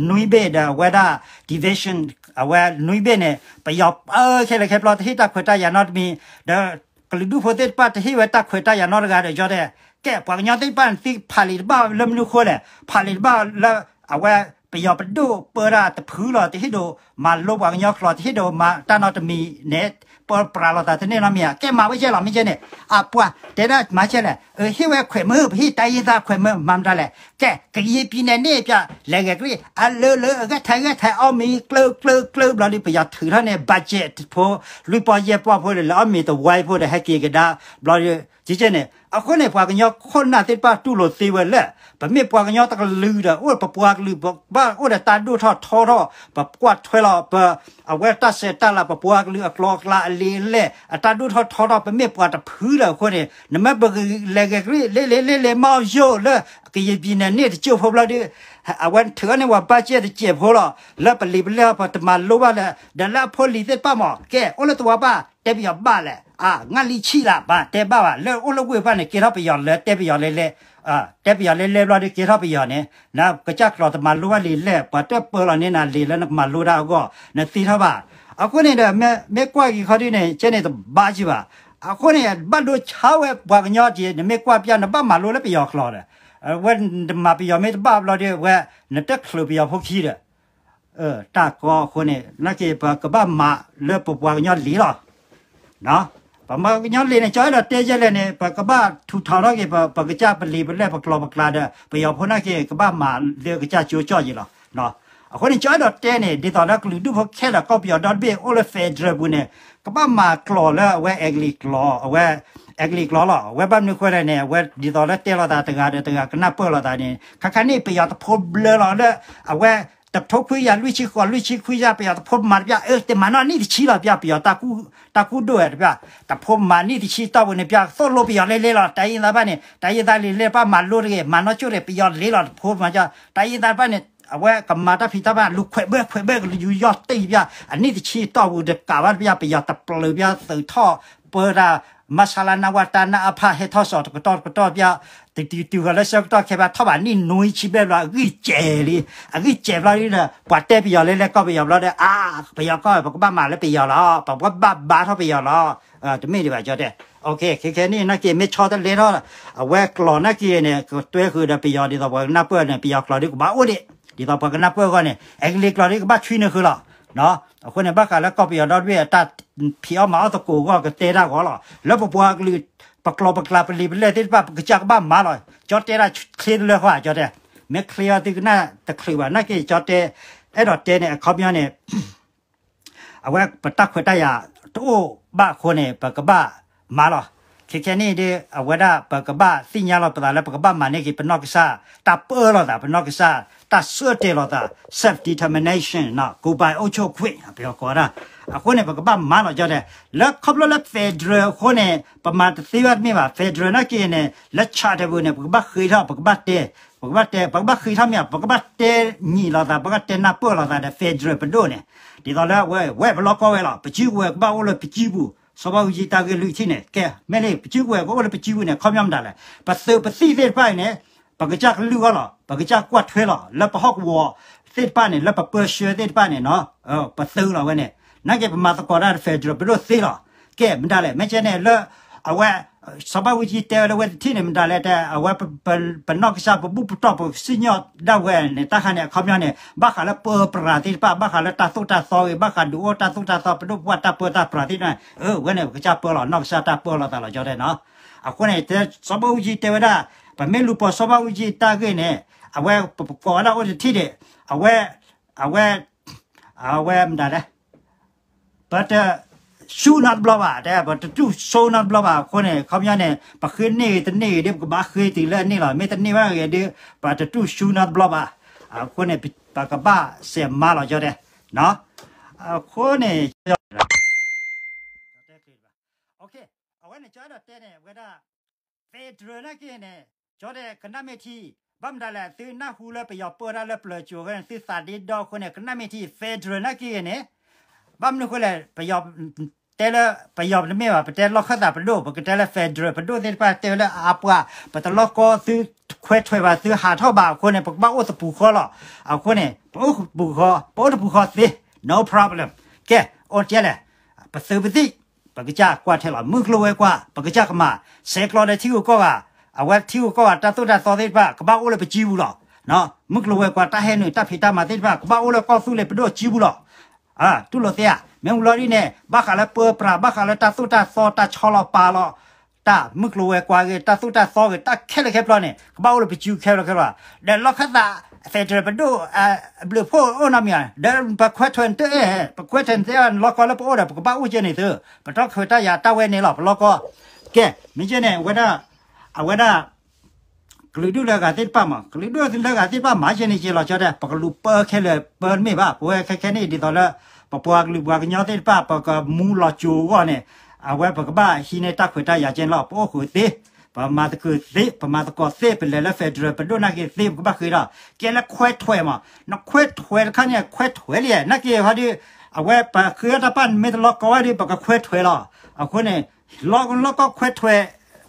နွံဘ့ၣ်ဒီးအဝဲဒၣ် division အဝဲနွံဘ့ၣ်န့ၣ် ပယီၤပၢခဲလၢာ်ခဲပျီတဟ့ၣ်တၢ်ခွဲးတၢ်ယာ်နီတမံၤ ဒီးကလုာ်ဒူၣ်ဖိသ့ၣ်တဖၣ်တဟ့ၣ်ဝဲတၢ်ခွဲးတၢ်ယာ်နီတဂၤဒီး ကၠီတဲ ကဲ ပှၤကညီသ့ၣ်တဖၣ်န့ၣ် သုဖးလံာ်တဘၣ်လၢမနုၤဃိလဲၣ် ဖးလံာ်တဘၣ်လၢ အဝဲပယီၤပဒိၣ်ပၢဒၣ်တဖုလီၤ တဟ့ၣ်ဒိးမၤလိပှၤကညီကျိာ် တဟ့ၣ်ဒိးမၤတၢ်နီတမံၤန့ၣ် ပၢပြးလိာ်သးတန့ၢ်နီတမံၤဧါ ကဲမၤဝဲယဲလီၤ မ့ၢ်ယဲန့ၣ် အပှၤတဲဒၣ်မၤယဲလဲၣ် ဟ့ၣ်ဝဲခွဲးမၢ ပဟ့ၣ်တိုင်းရင်းသားခွဲးမၢ မၤမတၤလဲၣ် ကဲ ကရင်ပြည်နယ်န့ၣ် ပျၢ်လဲၤဂဲၤကရံၣ် အလၢလၢအဂဲၢ်ထဲးဂဲၢ်ထဲးအီၣ်မ့ၤ ကျၢကျၢကျၢဘျီဒီး ပယီၤထုးထီၣ်န့ၣ် budget ဖိ လွံၢ်ပီၢ်ယဲၢ်ပီၢ်ဖိဒီး လဲၤအီၣ်မ့ၤတဝါဖိဒီး ဟဲက့ၤကဒါ ဘျီဒီး ကဲကဲန့ၣ် အဃိန့ၣ် ပှၤကညီခိၣ်နၢ်သ့ၣ်တဖၣ်တူၢ်လိာ်သ့ဝဲလၢ ပမ့ၢ်ပှၤကညီတကလုာ်ဒီး အိၣ်ပပှၤကလုာ် ပဘၣ်အိၣ်ဒီးတၢ်ဒိၣ်ထီၣ်ထီထီၣ် ပကွၢ်ထွဲလီၤ ပ အဝဲတၢ်ဆဲးတၢ်လၤ ပပှၤကလုာ်အကျိၤအကျဲအလံာ်အလဲၢ် အတၢ်ဒိၣ်ထီၣ်ထီထီၣ် ပမ့ၢ်ပှၤတဖုလၢအဃိန့ၣ် နမ့ၢ်ပလဲၤဂဲၤကရံၣ် လဲၤလဲၤလဲၤလဲၤမီၢ်ယိာ်လၢ ကယံာ်ပံၤန့ၣ်န့ၣ် တကၠိၢ်ဖိဘျီဒီး အဝဲထုးအီၤန့ၢ်ပှၤဘၣ်ကဲတစဲးဖိလီၤ လၢပလံာ်ပလဲၢ်ပတမၤလိဘၣ်လၢ ဒီးလၢအဖိလံၤသ့ၣ်တဖၣ်မး ကဲ အိၣ်လၢသဝီဘၣ် တဲပယီၤဘၣ်လဲၣ် အါ ငါလံဆံးလၢ် ဘၣ်တဲဘၣ်ဘၣ် လၢအိၣ်လၢဝ့ၢ်ဘၣ်န့ၣ် ကဲထီၣ်ပယီၤလၢ တဲပယီၤလဲၤလဲၤ တဲပယီၤလဲၤလဲၤဘျီဒီး ကဲထီၣ်ပယီၤန့ၣ် နကစၢ်ကျိာ်တမၤလိဘၣ်လံာ်လဲၢ် ပှၤတပၢလီၤန့ၢ်နၤလံာ်လၢနကမၤလိတၢ်အဂီၢ် နသံထီၣ်ဘၣ် အဃိန့ၣ်ဒီး မ့ၢ်ကွၢ်က့ၤခီဒ်န့ၣ် ကဲန့ၣ်တဘၣ်ကံဘၣ် အဃိန့ၣ် ဘၣ်ဒိဆါဝဲပှၤကညီက့ နမ့ၢ်ကွၢ်ပျၢ် နဘၣ်မၤလိလၢပယီၤကျိာ်ဒီး အဝဲတမၤပယီၤမ့ၢ်တဘၣ်ဘျီဒီး အဝဲ နတချုးပယီၤဖိခံဒီး တၢ်ကီအဃိန့ၣ် နာ်က့ ပကဘၣ်မၤလၢပပှၤကညီလံာ်လီၤ. ပပှၤကညီလံာ်န့ၣ် ကၠီအဲၣ်ဒိးတဲယဲလဲၣ်န့ၣ် ပကဘၣ်ထူးထီၣ်ထီၣ်က့ၤ ပကစၢ်ပလံာ်ပလဲၢ်ပကျိာ်ပကျါဒီး ပယီၤဖိနာ်က့ ကဘၣ်မၤလၢကစၢ်ကၠိကၠီၣ်ယံၤလီၤ. အဃိန့ၣ် ကၠီအဲၣ်ဒိးတဲန့ၣ် ဒ်သိးလၢကလုာ်ဒူၣ်ဖိခဲလၢာ် ကီၢ်ပယီၤဒီတဘ့ၣ် အိၣ်လၢ federal ပူၤန့ၣ် ကဘၣ်မၤကျိာ်လၢအဝဲအဲကလံးကျိာ် အဝဲအဲကလံးကျိာ်လီၤ. အဝဲဘၣ်မနုၤဃိလဲၣ်န့ၣ် အဝဲဒ်သိးလၢတဲလိာ်သးတဂၤဒီးတဂၤကနၢ်ပၢၢ်လိာ်သးန့ၣ် ခါခါန့ၣ် ပယီၤတဖိဘျၢလီၤလၢ အဝဲ တကထိခွံကယၤလွံၢ်ဆံဃိး လွံၢ်ဆံခွံကယၤ ပယီၤတဖိမၤတပျၢ် အၢ တမၤနီၣ်နံၣ်တဆံလီၤပျၢ် ပယီၤတၢ်ကူၣ်ဒိၣ်ဝဲတပျၢ် တဖိမၤနံၣ်တဆံတီၢ်ပူၤန့ၣ်ပျၢ် သိၣ်လိပယီၤလဲၤလဲၤလီၤ တၢ်ယံၤသးဘၣ်န့ၣ် တၢ်ယံၤသးလံာ်လဲၢ် ဘၣ်မၤလိတဂ့ၤ မၤနီၣ်ကၠိၣ်တဂ့ၤ ပယီၤလဲၤလီၤ တဖိမၤကၠီၣ် တၢ်ယံၤသးဘၣ်န့ၣ် အဝဲကမၤတၢ်ဖံးတၢ်မၤ လူၤခွဲးဘၢခွဲးဘၢ ကလူၤယူးယီၣ်တ့ၢ်ပျၢ် အနံၣ်တဆံတီၢ်ပူၤတကးဘၣ်တပျၢ် ပယီၤတပျၢ်ပျၢ်သုးထီၣ် ပၢတၢ် မၤဆါလါနါဝါတၢ်နါအဖၣ်ဟဲထီၣ်စီၤတကတီၢ်တကတီၢ်ပျၢ် တတုၤတုၤဃီၤလၢဆၢကတီၢ်ခဲဘၣ် ထီၣ်ဘၣ်နံၣ်နွံဆံဘျဲၣ်ဘျီ အဂံၢ်စဲးလံ အဂံၢ်စဲးဘျီဒီး ပှၤတဲပယီၤလဲၤလဲၤကီၢ်ပယီၤဘျီဒီး အါ ပယီၤကီၢ် ပကဘၣ်မၤလၢပယီၤလီၤ ပကဘၣ်ဘါထီၣ်ပယီၤလီၤ တမ့ၢ်ဒံးဘၣ်ကၠီတဲ ခဲခဲန့ၣ် နာ်က့ မ့ၢ်ဆီတလဲထီၣ် အဝဲကျိာ်နာ်က့န့ၣ် ကတွဲဃုာ်ဒီးပယီၤဒ်သိးပှၤကနၢ်ပၢၢ်န့ၣ် ပယီၤကျိာ်ဒ်ကဘၣ်အိၣ်ဒံး ဒ်သိးပှၤကနၢ်ပၢၢ်အဂီၢ်န့ၣ် အဲကလံးကျိာ်ဒ်ကဘၣ်ဆွံနုာ်ဃုာ်လီၤ အဃိန့ၣ် ဘၣ်ဃးလၢကီၢ်ပယီၤဒီတဘ့ၣ်အတၢ်ဖံးအီၣ်မၤအီၣ်သကိးအဂီၢ်ကတဲတၢ်ဂီၢ်လီၤ လၢပပှၤကလုာ် ပကျိာ်ပကျါပလံာ်ပလဲၢ်သ့ၣ်တဖၣ် ပကစၢ်ကဘၣ်မၤလီၤ ကၠီတဲဒၣ်ချ့တလၢဃီ ကၠီတဲ မ့ၢ်ချ့အီၤသုကနၣ်တချုးဘၣ် နာ်က့ ကၠီတဲ အဲၣ်ဒိးတဲန့ၣ် အခီပညီန့ၣ် အဝဲပတၢ်ခွဲးတၢ်ယာ်တအိၣ်ဘၣ်အဃိန့ၣ် ပကဘၣ်မၤလီၤ ခဲခဲန့ၣ်ဒီး အဝဲဒၣ်ပကဘၣ်သ့ၣ်ညါလီၤပသးလၢပကဘၣ်မၤန့ၢ်က့ၤ ပနီၢ်ကစၢ်တၢ်ပၢလီၤသး ပနီၢ်ကစၢ်တၢ်ဆၢတဲာ်လီၤသး self determination နီၤ ကိုယ်ပိုင်အုပ်ချုပ်ခွင့် ပယီၤကိးဒၣ် အဃိန့ၣ် ပကဘၣ်မၤလီၤကၠီတဲ လၢခီဖျိလၢ federal အဃိန့ၣ် ပမၤတသ့ဘၣ်တမ့ၢ်ဘၣ် federal နာ်က့န့ၣ် လၢ charter ပူၤန့ၣ် ပကဘၣ်ဃ့ထီၣ် ပကဘၣ်တဲ ပကဘၣ်တဲ ပကဘၣ်ဃ့ထီၣ်မ့ၢ် ပကဘၣ်တဲနံၤလိာ်သး ပကဘၣ်တဲနၢ်ပၢၢ်လိာ်သးဒီး federal ပဒိၣ်န့ၣ် ဒ်သိးလၢဝဲ ဝဲပလီၢ်ကီၢ်ဝဲလီၤ ပစုကဝဲၤကဘၣ်အိၣ်လၢပစုပူၤ စီၤဘးအူကၠံတၢ်ဂ့ၢ်လွံၢ်ထံၣ်န့ၣ် ကဲ မ့ၢ်န့ၣ် ပစုကဝဲၤကအိၣ်လၢပစုပူၤန့ၣ် ခီပညီမတၤလဲၣ် ပသုးပသံၣ်သ့ၣ်တဖၣ်အံၤန့ၣ် ပကစၢ်ကလုၢ်အီၤလီၤ ပကစၢ်ကွၢ်ထွဲလီၤ လၢပဟီၣ်ကဝီၤသ့ၣ်တဖၣ်န့ၣ် လၢပပၢဆှၢသ့ၣ်တဖၣ်န့ၣ်နီၤ ပသုးလီၤဝဲန့ၣ် နာ်က့ပမၤသကိးတၢ်ဒီး federal ပဒိၣ်သ့လီၤ ကဲ မတၤလဲၣ် မ့ၢ်ကဲန့ၣ်လၢ အဝဲ စီၤဘးအူကၠံတဲဝဲလၢဝဲတထံၣ်န့ၣ် မတၤလဲၣ်တဲ အဝဲ ပနီၢ်ကစၢ် ပဘူၣ်ပတီၢ်ပစံၣ်ညီၣ်ဒၣ်ဝဲန့ၣ် တၢ်ခါန့ၣ် အခီပညီန့ၣ် ဘၣ်ဃးလၢပၢပြးသ့ၣ်တဖၣ် ဘၣ်ဃးလၢတၢ်သိၣ်တၢ်သီဂ့ၤ ဘၣ်ဃးဒုးအိၣ်တၢ်သိၣ်တၢ်သီ ပဒိၣ်ပပှၢ်တၢ်ပၢတၢ်ပြးသ့ၣ်တဖၣ်န့ၣ် အဝဲန့ၣ် ပကစၢ်ပၢလီၤ နီၢ်ကစၢ်တၢ်ပၢလီၤသးလီၤ ကၠီတဲနီၤ အဃိန့ၣ် တဲ စီၤဘးအူကၠံတဲဝဲဒၣ် ပမ့ၢ်လူၤပိာ်စီၤဘးအူကၠံတၢ်ဂ့ၢ်န့ၣ် အဝဲ ပကိးဝဲဒၣ်အိၣ်တထံၣ်ဒံး အဝဲ အဝဲ အဝဲမတၤလဲၣ် ပတ ဆူနီတဘျီဘၣ် တဲ ပတတူၢ်စိနီတဘျီဘၣ် အဃိန့ၣ် ခီပညီန့ၣ် ပဃ့န့ၢ်ဂ့ၤတန့ၢ်ဂ့ၤဒီး ပကဘၣ်ဃ့တုၤလၢအန့ၢ်လီၤ မ့ၢ်တန့ၢ်ဘၣ်ဂ့ၤဒီး ပတတူၢ်စိနီတဘျီဘၣ် အဃိန့ၣ် ပကဘၣ်စဲးမၤလီၤကၠီတဲ အဃိန့ၣ် အဝဲန့ၣ် ကၠီအဲၣ်ဒိးတဲန့ၣ် အဝဲဒၣ် federal နာ်က့န့ၣ် ကၠီတဲကနၣ်မ့ၢ်ထံ ဘၣ်မတၤလဲၣ် သုနၢ်ဟူလၢပယီၤပၢတၢ်လၢပျၢၤကၠိၤအဃိန့ၣ် သုသးဒ့ဒီအဃိန့ၣ် ကနၣ်မ့ၢ်ထံ federal နာ်က့န့ၣ် ဘၣ်မနုၤအဃိလဲၣ် ပယီၤ တဲလၢ ပယီၤတမ့ၢ်ဘၣ် ပတဲလီၢ်ခၢၣ်သးပဒိၣ် ပကတဲလၢ federal ပဒိၣ်သ့ၣ်တဖၣ်တဲဝဲလၢအပှၤ ပတလီၢ်ကီသုခွဲးထွဲးဘၣ် သုဟးထီၣ်ဘၣ်အဃိန့ၣ် ပကဘၣ်အိၣ်တပူၤဃီလီၤ. အဃိန့ၣ် ပအိၣ်တပူၤဃီ ပအိၣ်တပူၤဃီသ့ no problem ကဲ အိၣ်တကဲလဲၣ် ပသုးပသံၣ် ပကစၢ်ကွၢ်ထွဲလီၤ မုၢ်ကျိၤဝဲၤကွာ် ပကစၢ်ကမၤ ဆဲးကျိးဒီးထံဂုၤကီၢ်ဂၤ အဝဲထံဂုၤကီၢ်ဂၤ တၢ်သိၣ်တၢ်သီသ့ၣ်တဖၣ် ကဘၣ်အိၣ်လၢပစုပူၤလီၤ. မုၢ်ကျိၤဝဲၤကွာ် တၢ်ဟဲနုာ် တၢ်ဖံးတၢ်မၤသ့ၣ်တဖၣ် ကဘၣ်အိၣ်လၢကီၢ်သူလ့ၤပဒိၣ်စုပူၤလီၤ. တူၢ်လိာ်သ့ဧါ မ့ၢ်ဝံၤလီၤဒ်န့ၣ် ဘၣ်ဃးလၢပၢပြး ဘၣ်ဃးလၢတၢ်သိၣ်တၢ်သီ တၢ်ဆီလီၤပာ်လီၤ တၢ်မုၢ်ကျိၤဝဲၤကွာ်ဂ့ၤ တၢ်သိၣ်တၢ်သီဂ့ၤ တၢ်ခဲလၢာ်ခဲပျီန့ၣ် ကဘၣ်အိၣ်လၢပစုခဲလၢာ်ခဲပျီ ဒီးလီၢ်ခၢၣ်သး federal ပဒိၣ် အဘျုးဖှိၣ်အိၣ်နီတမံၤဧါ ဒီးပခွဲးထွဲးတအဲၣ် ပခွဲးထွဲးတအဲၣ် လီၢ်ကီၢ်လၢပအိၣ်ဒီး ပကဘၣ်အိၣ်ကဲန့ၣ်သု ပတီၢ်ခွဲးတၢ်ယာ်တၢ်ဝဲန့ၣ်လီၤ ပလီၢ်ကီၢ် ကဲ မ့ၢ်ကဲန့ၣ် အဝဲဒၣ် အဝဲဒၣ် ကလုာ်ဒူၣ်လၢအဂၤသ့ၣ်တဖၣ်မး ကလုာ်ဒူၣ်လၢအဂၤသ့ၣ်တဖၣ်မၤကဲန့ၣ်ကဲလီၤ ကၠီတဲ ပကလူၤပၢခဲလၢာ်ပၢတမ့ၢ်ဘၣ် ပဝဲခဲခဲန့ၣ် ဒ်သိးလၢ ပပှၤကလုာ်ပှၤကညီသ့ၣ်တဖၣ် ပကမူလီၤကၠိအဂီၢ်န့ၣ် အဝဲပကဘၣ်ဟံးန့ၢ်တၢ်ခွဲးတၢ်ယာ်ကဲန့ၣ်လီၤ ပအိၣ်ဃုာ်သ့ ပမၤသကိးသ့ ပမၤသကိးသ့ ပလဲၤလၢ federal ပဒိၣ်နာ်က့ၤသ့ ပကဘၣ်ဃ့ဒီး ကဲလၢခွဲးထွဲးမး နခွဲးထွဲးတခါန့ၣ် ခွဲးထွဲးလံ နာ်က့ၤဟီဒီး အဝဲပဃ့အီၣ်တၢ်ပၢ်န့ၣ်မ့ၢ်တလီၢ်ကီဝဲဒီး ပကခွဲးထွဲးလီၤ အဃိန့ၣ် လီၢ်ကီလီၢ်ကီခွဲးထွဲး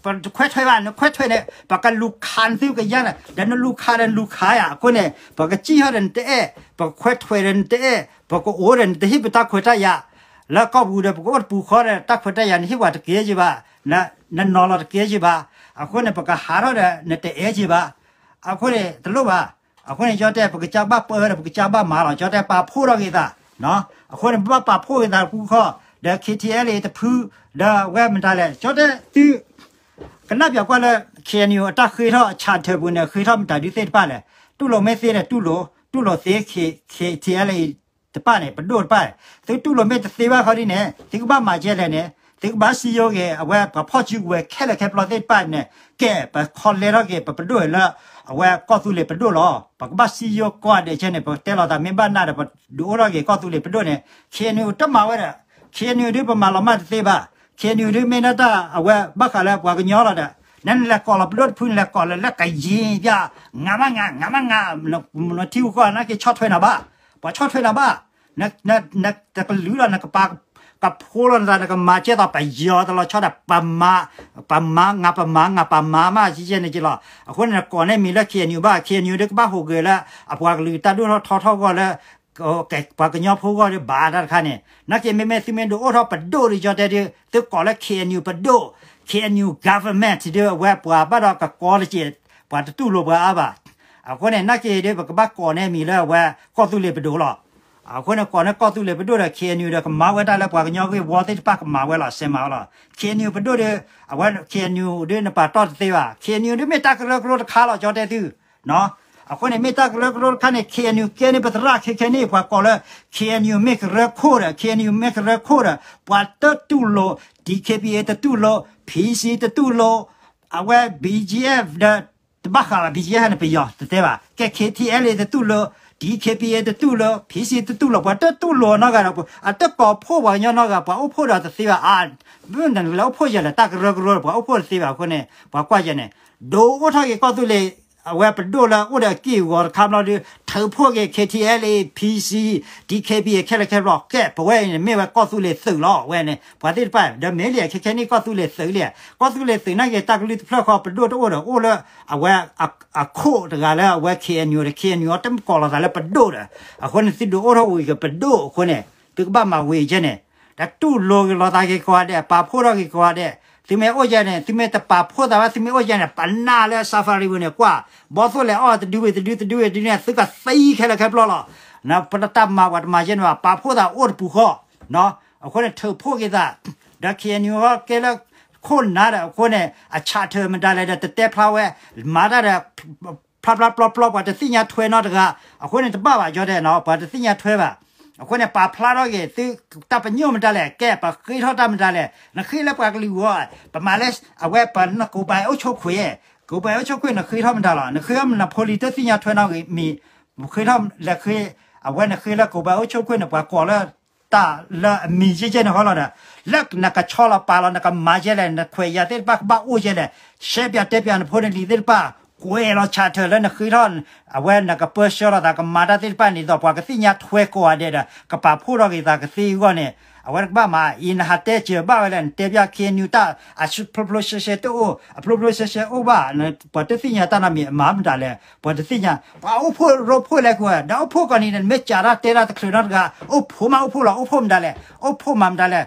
ပခွဲးထွဲးဘၣ် နခွဲးထွဲးန့ၣ် ပကလူၤခးနသုကယါန့ၣ် ဒီးနလူၤခးဒီးနလူၤခးယါ အဃိန့ၣ် ပကစံၣ်ဟီဒီးနတအဲၣ် ပကခွဲးထွဲးဒီးနတအဲၣ် ပကအိၣ်ဒီးနတဟ့ၣ်ပတၢ်ခွဲးတၢ်ယာ် လၢကီၢ်ပူၤဒီး ပကအိၣ်တပူၤဃီဒီး တၢ်ခွဲးတၢ်ယာ်နဟ့ၣ်ပှၤတကဲယဘၣ် နနီၤလီၤတကဲယဘၣ် အဃိန့ၣ် ပကဟးထီၣ်ဒီးနတအဲၣ်ယဘၣ် အဃိန့ၣ် တလိၣ်ဘၣ် အဃိန့ၣ် ကၠီတဲ ပကစၢ်ဘၣ်ပၢဒီး ပကစၢ်ဘၣ်မၤလီၤ ကၠီတဲ ပာ်ဖှိၣ်ထီၣ်က့ၤသး အဃိန့ၣ် ပဘၣ်ပာ်ဖှိၣ်က့ၤသးတပူၤဃီ ဒီး KTLA တဖု ဒီးအဝဲမတၤလဲၣ် ကၠီတဲ သု ကနၣ်ပၠးကွၢ်လၢ KNU အတၢ်ဃ့ထီၣ် charter ပူၤန့ၣ် ဃ့ထီၣ်မတၤဒုသ့ၣ်တဖၣ်လဲၣ် တူၢ်လိာ်မ့ၢ်သ့ဒီးတူၢ်လိာ် တူၢ်လိာ်သ့ KTLA တဖၣ်န့ၣ် ပဒိၣ်တဖၣ်န့ၣ် သုတူၢ်လိာ်မ့ၢ်တသ့ဘၣ်ဃီဒ်န့ၣ် သုကဘၣ်မၤကဲလဲၣ်န့ၣ် သုကဘၣ်စံယိက့ၤ အဝဲပှၤဖီၣ်စုကဝဲၤခဲလၢာ်ခဲဆ့သ့ၣ်တဖၣ်န့ၣ် ကဲ ပခီလဲထီၣ်က့ၤ ပပဒိၣ်လၢ အဝဲကီၢ်သူလ့ၤပဒိၣ်လီၤ ပကဘၣ်စံယိကီးဒဲးကဲန့ၣ် ပတဲလီၤသးမ့ၢ်ဘၣ်နၤဒီး ပဒုးအိၣ်ထီၣ်က့ၤကီၢ်သူလ့ၤပဒိၣ်န့ၣ် KNU တမၤဝဲဒီး KNU ဒုးပမၤလီၤမၢ်တသ့ဘၣ် KNU ဒုးမ့ၢ်ဒၣ်တၢ်အဝဲဘၣ်ဃးလၢပှၤကညီလီၤဒီး နနလဲၤကိးလီၤပဒိၣ်တဖု နလဲၤကိးလၢလၢကယံၤပျၢ် ငါမးငါ ငါမးငါ နထံဂုၤကီၢ်ဂၤနာ်က့ၤဆီၣ်ထွဲနၤဘၣ် ပှၤဆီၣ်ထွဲနၤဘၣ် နတကလုာ်လီၤ နကပာ် ကဖိလီၤနသး နကမၤကဲသိးပယီၤတလီၤဆီဒီး ပမၤ ပမၤ ငါပမၤ ငါပမၤမး ကဲန့ၣ်က့ၤလီၤ အဃိန့ၣ် နကိးန့ၢ်မံၤလၢ KNU ဘၣ် KNU ဒုးကဘၣ်ဟူးဂဲၤလၢ အပှၤကလုာ်တၢ်ဒိၣ်ထီၣ်ထီထီၣ်အဂီၢ်လၢ ပှၤကညီဖိအဂီၢ်ဒီးဘၣ်တၢ်တခါန့ၣ် နာ်က့ၤမ့မ့ၢ်သုမ့ၢ်ဒုးအိၣ်ထီၣ်ပဒိၣ်ဒီး ကၠီတဲဒုး သုကိးလၢ KNU ပဒိၣ် KNU government ဒုးအဝဲပှၤဘၣ်ဒီးကကီတက့ၢ် ပှၤတတူၢ်လိာ်ပှၤအါဘၣ် အဃိန့ၣ် နာ်က့ၤဒုး ပကဘၣ်ကိးန့ၢ်မံၤလၢအဝဲကီၢ်သူလ့ၤပဒိၣ်လီၤ အဃိန့ၣ် ကိးန့ၢ်ကီၢ်သူလ့ၤပဒိၣ်ဒီး KNU ဒီးကမၤဝဲဒၣ်လၢပှၤကညီဂ့ၢ်ဝီသ့ၣ်တဖၣ်ကမၤဝဲလီၤ စဲးမၤဝဲလီၤ KNU ပဒိၣ်ဒီး အဝဲ KNU ဒုးနပာ်တီၢ်တသ့ဘၣ် KNU ဒုးမ့ၢ်တၢ်ကရၢကရိတခါလီၤ ကၠီတဲသု အဃိန့ၣ် မ့ၢ်တၢ်ကရၢကရိတခါန့ၣ် KNU ကဲန့ၢ်ပသရၣ်ခဲခဲန့ၣ် ပှၤကိးလၢ KNU မ့ၢ်ကရၢခိၣ်ဒီး KNU မ့ၢ်ကရၢခိၣ်ဒီး ပှၤတတူၢ်လိာ် DKBA တတူၢ်လိာ် PC တတူၢ်လိာ် အဝဲ BGF ဒီး တဘၣ်ဃးဘၣ် BGF န့ၣ် ပယီၤတတဲဘၣ် ကဲ KTLA တတူၢ်လိာ် DKBA တတူၢ်လိာ် PC တတူၢ်လိာ် ပှၤတတူၢ်လိာ်နီတဂၤဒီး အတကိးဖှိၣ်ပှၤကညီနီတဂၤ ပှၤအိၣ်ဖှိၣ်ဒီးတသ့ဘၣ် အါ မ့ၢ်နလဲၤအိၣ်ဖှိၣ်ယဲၢ်လဲၣ် တၢ်ကရၢကရိ ပှၤအိၣ်ဖှိၣ်တသ့ဘၣ်အဃိန့ၣ် ပှၤကွၢ်ယဲၢ်န့ၣ် ဒုးအိၣ်ထီၣ်က့ၤကီၢ်သူလ့ၤ အဝဲပဒိၣ်လၢအိၣ်ဒီးအက့ၢ်အဂီၤတခါဘျီဒီး ထုးဖှိၣ်က့ၤ KTLA PC DKBA ခဲလၢာ်ခဲဆ့ ကဲ ပဝဲအံၤန့ၣ် မ့ၢ်ဝဲကီၢ်သူလ့ၤသုးလီၤ ဝဲန့ၣ် ပှၤသ့ၣ်တဖၣ် ဒီးမ့ၢ်လံ ခဲခဲန့ၣ် ကီၢ်သူလ့ၤသုးလံ ကီၢ်သူလ့ၤသုးနာ်က့ၤ တၢ်ကလုၢ်တဖျၢၣ်ဃီ ပဒိၣ်တအိၣ်ဒီး အိၣ်လၢ အဝဲ အခိၣ်တဂၤလၢအဝဲ KNU ဒီး KNU အတကိးလီၤသးလၢပဒိၣ်ဒီး အဃိန့ၣ် သုဒုးအိၣ်ထီၣ်ဝံၤက့ၤပဒိၣ်အဃိန့ၣ် သုကဘၣ်မၤဝံၤကဲန့ၣ် ဒီးတူၢ်လိာ်က့ၤလိာ်သးက့ၤကိးဂၤဒဲး ပာ်ဖှိၣ်ထီၣ်က့ၤကိးဂၤဒဲး သုမ့ၢ်အိၣ်ကဲန့ၣ် သုမ့ၢ်တပာ်ဖှိၣ်သးဘၣ် သုမ့ၢ်အိၣ်ကဲန့ၣ် ပနၢ်လၢ Safari ပူၤန့ၣ် ကွၢ် ဘီသိၣ်လဲၤအီၣ်တဒုဝံၤတဒု တဒုဝံၤတဒုန့ၣ် သုကသံခဲလၢာ်ခဲဆ့လီၤ ပတၢ်မၤပှၤတမၤကဲန့ၣ်ဘၣ် ပာ်ဖှိၣ်သးအိၣ်တပူၤဃီ အဃိန့ၣ် ထုးဖှိၣ်က့ၤသး ဒီး KNU ဟီကဲလၢခိၣ်နၢ်ဒီး အဃိန့ၣ် အ charter မတၤလဲၣ်ဒီး တတဲဖျါဝဲ မၤတၢ်ဒီး ဖျါဖျါပျီပျီ ပှၤတသ့ၣ်ညါထွဲနီတဂၤ အဃိန့ၣ် တဘၣ်ဘၣ် ကၠီတဲ ပှၤတသ့ၣ်ညါထွဲဘၣ် အဃိန့ၣ် ပာ်ဖျါထီၣ်က့ၤ သု တၢ်ပညိၣ်မတၤလဲၣ် ကဲ ပဃ့ထီၣ်တၢ်မတၤလဲၣ် နဃ့လၢပှၤကလုာ်ဂီၢ် ပမၤလၢ အဝဲပနကိးပၤအုပ်ချုပ်ခွင့် ကိးပၤအုပ်ချုပ်ခွင့် နဃ့ထီၣ်မတၤလီၤ နဃ့ထီၣ်န policy တသ့ၣ်ညါထွဲနီတမံၤ ဃ့ထီၣ်လဲၤဃ့ အဝဲနဃ့လၢကိးပၤအုပ်ချုပ်ခွင့်န့ၣ် ပှၤကိးလၢ တၢ်လၢအမံၤကဲကဲန့ၣ်ဃီလီၤဒီး လၢနကဆီလီၤပာ်လီၤ နကမၤကဲလဲၣ် နခွဲးယာ်သ့ၣ်တဖၣ်ကဘၣ်အိၣ်ကဲလဲၣ် ရှဲပၠးတဲပၠးနဖိနလံၤသ့ၣ်တဖၣ် ကွဲးလီၤ charter လၢနဃ့ထီၣ် အဝဲနကပၢဆှၢလီၤသး ကမၤတၢ်သ့ၣ်တဖၣ်န့ၣ်ဒီး ပှၤကသ့ၣ်ညါထွဲကိးဂၤဒဲးဒီး ကပာ်ဖှိၣ်ထီၣ်က့ၤသးကသ့အဂီၢ်န့ၣ် အဝဲကဘၣ်မၤ အံၤနဟးတဲစၢၤဘၣ်ဝဲလဲၣ် နတဲပၠး KNU တၢ် အဖျိဖျိရှဲရှဲတအိၣ် အဖျိဖျိရှဲရှဲအိၣ်ဘၣ် ပှၤတသ့ၣ်ညါတၢ်နီတမံၤ အမၤမတၤလဲၣ် ပှၤတသ့ၣ်ညါ ပှၤအိၣ်ဖှိၣ်ရိဖှိၣ်လဲၣ်ကွၢ် ဒီးအိၣ်ဖှိၣ်ကီးနံၤန့ၣ် နမ့ၢ်စးထီၣ်တဲတၢ်တချုးနီတဂၤ အိၣ်ဖှိၣ်မးအိၣ်ဖှိၣ်လီၤ အိၣ်ဖှိၣ်မတၤလဲၣ် အိၣ်ဖှိၣ်မးမတၤလဲၣ်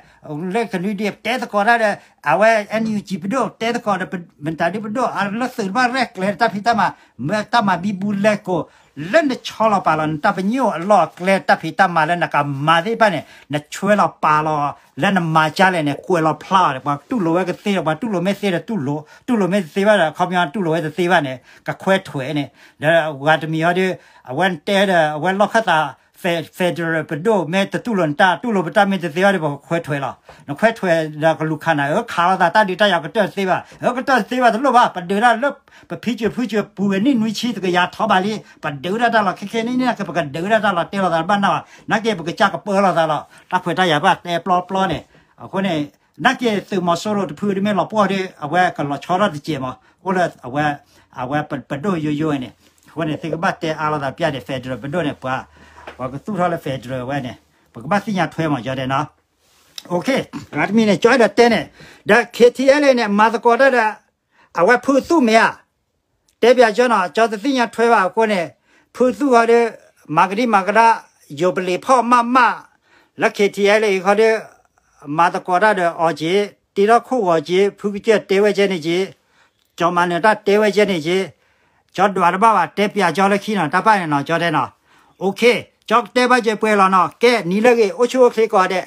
လၢကနုဒ်တဲသကိးတၢ်ဒီး အဝဲ NUG ပဒိၣ် တဲသကိးဒီး မတၤဒုပဒိၣ် အလၢသုးတဘၣ်ရဲၣ်ကျဲၤတၢ်ဖံးတၢ်မၤ မ့ၢ်တၢ်မၤဘံဘူလဲကိး လၢနဆီလီၤပာ်လီၤ နတၢ်ပညိၣ်အလီၢ်အကျဲတၢ်ဖံးတၢ်မၤလၢနကမၤသ့ၣ်တဖၣ်န့ၣ် နဆွဲလီၤပာ်လီၤ လၢနမၤကၢ်လဲၣ်န့ၣ် ကွဲးလီၤဖျါအီၤဒီး ပှၤတူၢ်လိာ်ဝဲကသ့ဒီး ပှၤတူၢ်လိာ်မ့ၢ်သ့ဒီးတူၢ်လိာ် တူၢ်လိာ်မ့ၢ်တသ့ဘၣ်ဒီး ခီပညီတူၢ်လိာ်ဝဲတသ့ဘၣ်န့ၣ် ကခွဲးထွဲးန့ၣ် ဒီးဂၤတမံၤဟီဒီး အဝဲတဲဒီး အဝဲလီၢ်ခၢၣ်သး federal ပဒိၣ်မ့ၢ်တတူၢ်လိာ်နတၢ် တူၢ်လိာ်ပတၢ်မ့ၢ်တသ့ဘၣ်ဒီး ပကခွဲးထွဲးလီၤ. နခွဲးထွဲးဒီးကလူၤခးနၤ အၢ ခးလိာ်သးတၢ်ဒုးတၢ်ယၤကတၢၢ်တသ့ဘၣ်, အၢ ကတၢၢ်တသ့ဘၣ်တလိၣ်ဘၣ်, ပဒုးတၢ်လၢ ပဖံစၢၤဖုစၢၤပူၤဝဲနံၣ်နွံဆံတကယၤထီဘးလံ, ပဒုးဒၣ်တၢ်လီၤ ခဲခဲနံၣ်နံၣ် ပကဒုးဒၣ်တၢ်လီၤ တဲလိာ်သးတဘၣ်နၢ်ဘၣ်, နာ်က့ပကစၢ်ကပၢလိာ်သးလီၤ, တၢ်ခွဲးတၢ်ယာ်ဘၣ်တဲပျီပျီန့ၣ်, အဃိန့ၣ် နာ်က့သုးမီၤစိရိၤတဖုဒ်မ့ၢ်လီၤပှီၢ်ဒီး အဝဲကလီၤဆီထီၣ်တစဲးမး, အိၣ်လၢအဝဲ အဝဲပဒိၣ်ယိယိန့ၣ်, အဃိန့ၣ် သုကဘၣ်တဲအါလိာ်သးပျၢ်န့ၣ် federal ပဒိၣ်န့ၣ် ပှၤ ပှၤကသူၣ်ထီၣ်လၢ federal ဝဲန့ၣ် ပကဘၣ်သ့ၣ်ညါထွဲမး ကၠီတဲနီၤ, ဂၤတမံၤန့ၣ် ကၠီအဲၣ်ဒိးတဲန့ၣ်, ဒီး KTLA န့ၣ် မၤသကိးတၢ်ဒီး အဝဲဖုသူၣ်မ့ၢ်ဧါ, တဲပၠးကၠီနီၤ ကၠီတသ့ၣ်ညါထွဲဘၣ်အဃိန့ၣ်, ဖုသူၣ်ဃီဒီး မၤကဒံမၤကဒါ ယိၤပလံၤဖီၣ်မးမး, လၢ KTLA အံၤဃီဒီး မၤသကိးတၢ်ဒီးအီၤက့ၤ, တ့ထီၣ်ခိၣ်ဂီၤက့ၤ, ဖုကစၢၢ်တဲဝဲကဲန့ၣ်က့ၤ, ကၠီမၤနၢၤတၢ်တဲဝဲကဲန့ၣ်က့ၤ, ကၠီဒွးတဘၣ်ဘၣ် တဲပၠးကၠီလၢခံနီၤ တၢ်ပၢ်န့ၣ်နီၤ ကၠီတဲနီၤ, ကၠီတဲဘၣ်ကဲပှဲၤလီၤနီၤ, ကဲနံၤလၢအဂ့ၤ အိၣ်ဆူၣ်အိၣ်ချ့ကိးဂၤဒဲး,